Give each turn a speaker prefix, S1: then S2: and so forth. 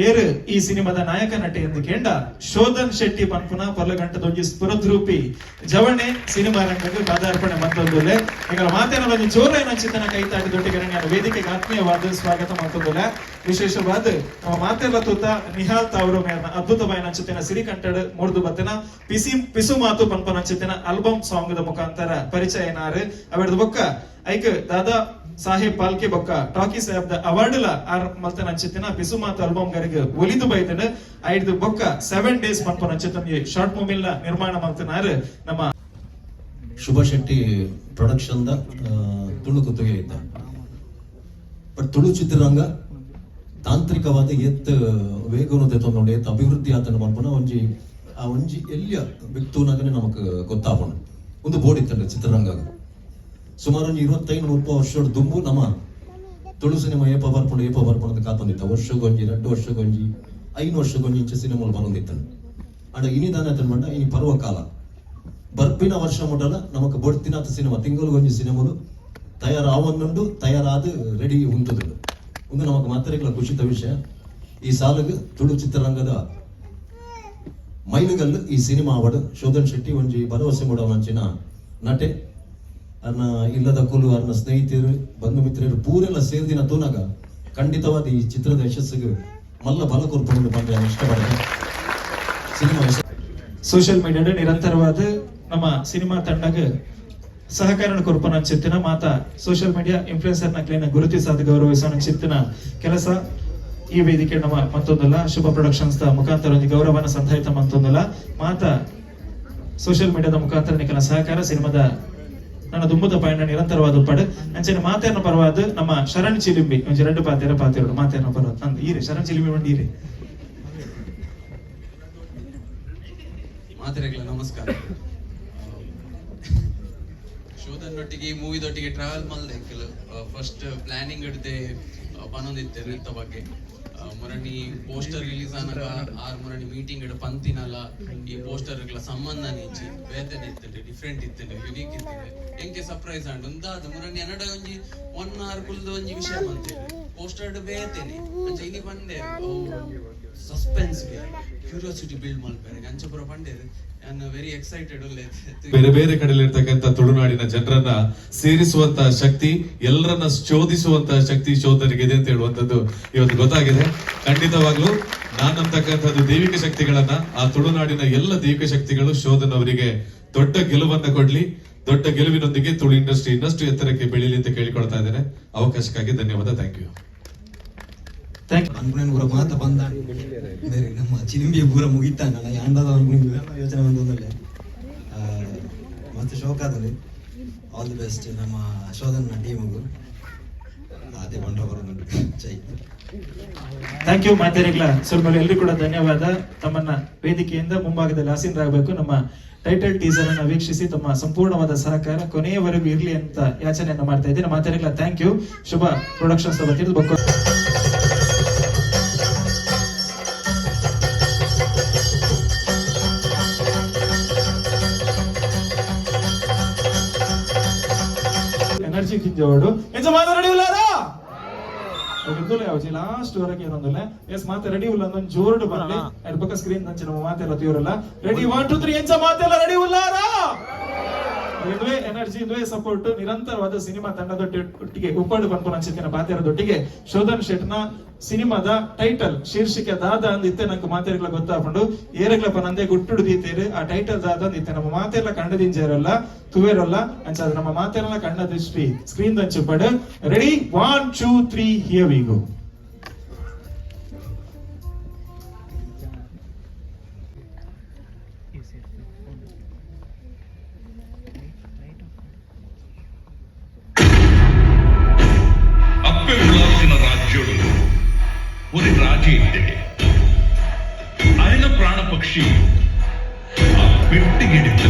S1: ಏರು ಈ ಸಿನಿಮಾದ ನಾಯಕ ನಟೆ ಎಂದು ಕೇಂಡ ಶೋಧನ್ ಶೆಟ್ಟಿ ಪನ್ಪುನ ಪೊರ್ಲಗಂಟದೊಂಜಿ ಸ್ಫುರದ್ರೂಪಿ ಜವಣೆ ಸಿನಿಮಾ ರಂಗಕ್ಕೆ ಪಾದಾರ್ಪಣೆ ಮತ್ತೊಂದುಲ್ಲೆ. ಎಂಕಲ ಮಾತೇನ ಒಂಜಿ ಜೋರಾಯಿನ ಚಿತ್ತನ ಕೈತಾಟಿ ದೊಟ್ಟಿಗೆ ನಾನು ವೇದಿಕೆಗೆ ಆತ್ಮೀಯವಾದ ಸ್ವಾಗತ ಮತ್ತೊಂದುಲ್ಲೆ. ವಿಶೇಷವಾದ ನಮ್ಮ ಮಾತೆಲ್ಲ ತೂತ ನಿಹಾಲ್ ತಾವರು ಮೇರ್ನ ಅದ್ಭುತವಾಯಿನ ಚಿತ್ತನ ಸಿರಿಕಂಠಡ್ ಮೂರ್ದು ಬತ್ತನ ಪಿಸಿ ಪಿಸು ಮಾತು ಪನ್ಪನ ಚಿತ್ತನ ಆಲ್ಬಮ್ ಸಾಂಗ್ the ಮುಖಾಂತರ ಪರಿಚಯ ನಾರು. ಅವೆರ್ದು ಬೊಕ್ಕ ಐಕ್ ದಾದಾ ಸಾಹೇಬ್ ಪಾಲ್ಕೆ ಬೊಕ್ಕ ಟಾಕಿ ಸಾಹೇಬ್ the award ಲ ಆರ್ ಮಲ್ತನ ಅಂಚಿತ್ತಿನ ಪಿಸು ಮಾತು ಆಲ್ಬಮ್ ಗರಿಗೆ ಒಲಿದು ಬೈದನ. ಐದು ಬೊಕ್ಕ 7 ಡೇಸ್ ಪನ್ಪನ ಅಂಚಿತ್ತನ ಶಾರ್ಟ್ ಮೂವಿಲ್ ನಿರ್ಮಾಣ ಮಲ್ತನಾರು ನಮ್ಮ
S2: ಶುಭ ಶೆಟ್ಟಿ ಪ್ರೊಡಕ್ಷನ್ the Tulu ಕುತ್ತಿಗೆ ಇದ್ದ. ಬಟ್ ತುಳು ಚಿತ್ರರಂಗ ತಾಂತ್ರಿಕವಾದ ಏತ್ ವೇಗನು ತೆತ್ತೊಂದು, ಏತ್ ಅಭಿವೃದ್ಧಿ ಆತನ ಪನ್ಪುನ ಒಂಜಿ ಆ ಒಂಜಿ ಎಲ್ಲಿಯ ಬಿತ್ತೂನಾಗನೆ ನಮಕ್ ಗೊತ್ತಾಪುಂಡು. ಒಂದು ಬೋರ್ಡ್ ಇತ್ತಂಡ ಚಿತ್ರರಂಗ ಸುಮಾರು ಒಂಜಿ 25-30 ವರ್ಷದ ದುಂಬು ನಮ್ಮ ತುಳು ಸಿನಿಮಾ ಏಪ ಬರ್ಪುಂಡು, ಏಪ ಬರ್ಪುಂಡು ಅಂತ ಕಾತೊಂದಿತ್ತ. ವರ್ಷಗೊಂಜಿ, 2 ವರ್ಷಗೊಂಜಿ, 5 ವರ್ಷಗೊಂಜಿ ಇಂಚ ಸಿನಿಮಾ ಬರೊಂದಿತ್ತಂಡು. ಅಂಡ ಇನಿ ದಾನೆ ಪಂಡ, ಇನಿ ಪರ್ವ ಕಾಲ ಬರ್ಪಿನ ವರ್ಷ ಮುಟಲ ನಮಕ್ ಬೊಡ್ತಿನಾಥ ಸಿನಿಮಾ, ತಿಂಗಳಿಗೊಂಜಿ ಸಿನಿಮಾಲು ತಯಾರಾವೊಂದುಂಡು, ತಯಾರಾದ ರೆಡಿ ಉಂತುದುಂಡು. ಒಂದು ನಮಕ್ ಮಾತ್ರೆಗಳ ಖುಷಿತ ವಿಷಯ. ಈ ಸಾಲಗ್ ತುಳು ಚಿತ್ರರಂಗದ ಮೈಲುಗಲ್ಲು ಈ ಸಿನಿಮಾ ಅವಡು. ಶೋಧನ್ ಶೆಟ್ಟಿ ಒಂಜಿ ಭರವಸೆ ಮೂಡವನಂಚಿನ ನಟೆ. ಅರ್ನ ಇಲ್ಲದ ಕುಲು, ಅರ್ನ ಸ್ನೇಹಿತರು, ಬಂಧು ಮಿತ್ರರು ಪೂರೆಲ್ಲ ಸೇರ್ದಿನ ತೂನಾಗ ಖಂಡಿತವಾದ ಈ ಚಿತ್ರದ ಯಶಸ್ಸಿಗೆ ಮಲ್ಲ ಬಲ ಕೊರ್ಪುಂಡು ಪಂಡ ನಾನು ಇಷ್ಟಪಡ್ತೇನೆ. ಸಿನಿಮಾ ಯಶಸ್ಸು
S1: ಸೋಷಿಯಲ್ ಮೀಡಿಯಾದ ನಿರಂತರವಾದ ನಮ್ಮ ಸಿನಿಮಾ ತಂಡಗ ಸಹಕಾರ ಕೊರ್ಪನ ಚಿತ್ತಿನ ಮಾತಾ ಸೋಷಿಯಲ್ ಮೀಡಿಯಾ ಇನ್ಫ್ಲೂಯೆನ್ಸರ್ ನಕ್ಲೆನ ಗುರುತಿಸಾದ ಗೌರವಿಸೋಣ ಚಿತ್ತಿನ ಕೆಲಸ ಈ ವೇದಿಕೆ ನಮ್ಮ ಮತ್ತೊಂದಲ್ಲ. ಶುಭ ಪ್ರೊಡಕ್ಷನ್ಸ್ the ಮುಖಾಂತರ ಒಂದು ಗೌರವನ ಸಂಧಾಯಿತ ಮತ್ತೊಂದಲ್ಲ. ಮಾತಾ ಸೋಷಿಯಲ್ ಮೀಡಿಯಾದ ಮುಖಾಂತರ ನಿಕಲ ಸಹಕಾರ ಸಿನಿಮಾದ ನನ್ನ ದುಂಬುದ ಪಯಣ ನಿರಂತರವಾದ ಪಡು. ಅಂಚನೆ ಮಾತೇನ ಪರವಾದ ನಮ್ಮ ಶರಣ್ ಚಿಲಿಂಬಿ ಒಂಜಿ ಎರಡು ಪಾತೆರ ಪಾತೆರಡು. ಮಾತೇನ ಪರವಾದ ಅಂದ್ ಈರೆ ಶರಣ್ ಚಿಲಿಂಬಿ ಒಂದು ಈರೆ.
S3: ಮಾತೆರೆಗ್ಲ ನಮಸ್ಕಾರ. ಶೋಧನ್ನೊಟ್ಟಿಗೆ ಈ ಮೂವಿದೊಟ್ಟಿಗೆ ಟ್ರಾವೆಲ್ ಮಲ್ದೆ. ಎಂಕಲ್ ಫಸ್ಟ್ ಪ್ಲಾನಿಂಗ್ ಹಿಡ್ದೆ ಪನೊಂದಿತ್ತೆ ನೆತ್ತ ಬಗ್ಗೆ. ಮುರಣಿ ಪೋಸ್ಟರ್ ರಿಲೀಸ್ ಆನಗ ಆರ್ ಮುರಣಿ ಮೀಟಿಂಗ್ ಇಡ್ ಪಂತಿನಲ್ಲ, ಈ ಪೋಸ್ಟರ್ ಸಂಬಂಧ ಇಜ್ಜಿ, ಬೇತೆನೆ ಇತ್ತುಂಡು, ಡಿಫ್ರೆಂಟ್ ಇತ್ತುಂಡು, ಯುನೀಕ್ ಇತ್ತುಂಡು. ಎಂಕೆ ಸರ್ಪ್ರೈಸ್ ಆಂಡ್. ಒಂದಾದ ಮುರಣಿ ಎನ್ನಡ ಒಂಜಿ ಒನ್ ಅವರ್ ಕುಲ್ದು ಒಂಜಿ ವಿಷಯ ಬಂತೇನೆ, ಪೋಸ್ಟರ್ ಬೇತೆನೆ. ಅಂಚ ಇನಿ ಬಂದೆ ಸಸ್ಪೆನ್ಸ್ ಕ್ಯೂರಿಯಾಸಿಟಿ ಬಿಲ್ಡ್ ಮಲ್ಪೆರೆ ಅಂಚ ಪೂರ ಪಂಡೇರು. ನಾನು ವೆರಿ ಎಕ್ಸೈಟೆಡ್ ಉಲ್ಲೆ.
S4: ಬೇರೆ ಬೇರೆ ಕಡೆಯಲ್ಲಿರ್ತಕ್ಕಂಥ ತುಳುನಾಡಿನ ಜನರನ್ನ ಸೇರಿಸುವಂತಹ ಶಕ್ತಿ, ಎಲ್ಲರನ್ನ ಶೋಧಿಸುವಂತಹ ಶಕ್ತಿ ಶೋಧರಿಗೆ ಇದೆ ಅಂತ ಹೇಳುವಂತದ್ದು ಇವತ್ತು ಗೊತ್ತಾಗಿದೆ. ಖಂಡಿತವಾಗ್ಲೂ ನಾನ್ ಅಂತಕ್ಕಂಥದ್ದು ದೈವಿಕ ಶಕ್ತಿಗಳನ್ನ, ಆ ತುಳುನಾಡಿನ ಎಲ್ಲ ದೈವಿಕ ಶಕ್ತಿಗಳು ಶೋಧನ್ ಅವರಿಗೆ ದೊಡ್ಡ ಗೆಲುವನ್ನ ಕೊಡ್ಲಿ. ದೊಡ್ಡ ಗೆಲುವಿನೊಂದಿಗೆ ತುಳು ಇಂಡಸ್ಟ್ರಿ ಇನ್ನಷ್ಟು ಎತ್ತರಕ್ಕೆ ಬೆಳೀಲಿ ಅಂತ ಕೇಳಿಕೊಳ್ತಾ ಇದ್ದೇನೆ. ಅವಕಾಶಕ್ಕಾಗಿ ಧನ್ಯವಾದ. Thank you.
S1: Thank
S5: ಅನ್ಕುನೇನು ಪೂರ ಮಾತ ಬಂದ ಬೇರೆ ನಮ್ಮ ಚಿಲಿಂಬಿ ಪೂರ ಮುಗಿತಾನಲ್ಲ ಯಾಂಡದ ಅನ್ಕುನೆ ಯೋಚನೆ ಬಂದೊಂದಲ್ಲೇ ಮತ್ತೆ ಶೋಕ್ ಆದಲ್ಲಿ. ಆಲ್ the best ನಮ್ಮ ಶೋಧನ ಟೀಮಿಗೂ. ಅದೇ ಬಂಡ ಬರೋದುಂಟು. ಜೈ.
S1: Thank you. ಮಾತೇರಿಗ್ಲ ಸ್ವಲ್ಪ ಎಲ್ಲರಿಗೂ ಕೂಡ ಧನ್ಯವಾದ. ತಮ್ಮನ್ನ ವೇದಿಕೆಯಿಂದ ಮುಂಭಾಗದಲ್ಲಿ ಆಸೀನರಾಗಬೇಕು. ನಮ್ಮ ಟೈಟಲ್ ಟೀಸರ್ ಅನ್ನ ವೀಕ್ಷಿಸಿ ತಮ್ಮ ಸಂಪೂರ್ಣವಾದ ಸಹಕಾರ ಕೊನೆಯವರೆಗೂ ಇರಲಿ ಅಂತ ಯಾಚನೆಯನ್ನ ಮಾಡ್ತಾ ಇದ್ದೀನಿ. ಮಾತೇರಿಗ್ಲ thank you. Shubha productions ವತಿಯಿಂದ ಬೊಕ್ಕ ಎನರ್ಜಿ ದಿಂಜವಡು. ಎಂಚ ಮಾತ, ರೆಡಿ ಉಲ್ಲಾರಾ? ಇಂದುಲೇ ಯಾವಜಿ ಲಾಸ್ಟ್ ವರೆಗೆ ಏನೊಂದಿಲ್ಲ. ಎಸ್, ಮಾತೆ ರೆಡಿ ಉಲ್ಲ ಅಂದೊಂದು ಜೋರ್ಡ್ ಬರ್ಲಿ. ಅಡ್ ಪಕ್ಕ ಸ್ಕ್ರೀನ್ ನಂಚ ನಮ್ಮ ಮಾತೆಲ್ಲ ತೀವ್ರಲ್ಲ. ರೆಡಿ, 1 2 3. ಎಂಚ ಮಾತೆಲ್ಲ ರೆಡಿ ಉಲ್ಲಾರಾ? ಇಂದುವೆ ಎನರ್ಜಿ, ಇಂದುವೆ ಸಪೋರ್ಟ್ ನಿರಂತರವಾದ ಸಿನಿಮಾ ತಂಡದೊಟ್ಟಿಗೆ ಉಪ್ಪಾಡು ಪನ್ಪುನ ಅಂಚಿತ್ತಿನ ಪಾತೆರದೊಟ್ಟಿಗೆ ಶೋಧನ್ ಶೆಟ್ನ ಸಿನಿಮಾದ ಟೈಟಲ್ ಶೀರ್ಷಿಕೆ ದಾದ ಅಂದ್ ಇತ್ತೆ ನಂಗೆ ಮಾತೆರ್ಗ್ಲ ಗೊತ್ತಾಪುಂಡು. ಏರೆಗ್ಲ ಪನಂದೆ ಗುಟ್ಟುಡು ದೀತೇರು ಆ ಟೈಟಲ್ ದಾದ ಅಂದ್ ಇತ್ತೆ ನಮ್ಮ ಮಾತೆಲ್ಲ ಕಂಡದಿಂಜೇರಲ್ಲ, ತುವೇರಲ್ಲ. ಅಂಚ ಅದು ನಮ್ಮ ಮಾತೆಲ್ಲ ಕಣ್ಣ ದೃಷ್ಟಿ screen ದಂಚು ಪಡು. Ready, 1 2 3, here we go.
S6: ಅಪ್ಪೆ ಉಳ್ಳಾಲ್ತಿನ ರಾಜ್ಯೋಡು ಒರಿ ರಾಜೆ ಇದ್ದೇವೆ. ಅಯನ ಪ್ರಾಣ ಪಕ್ಷಿ ಆ ಪೆಟ್ಟಿಗೆಡಿತ್ತ.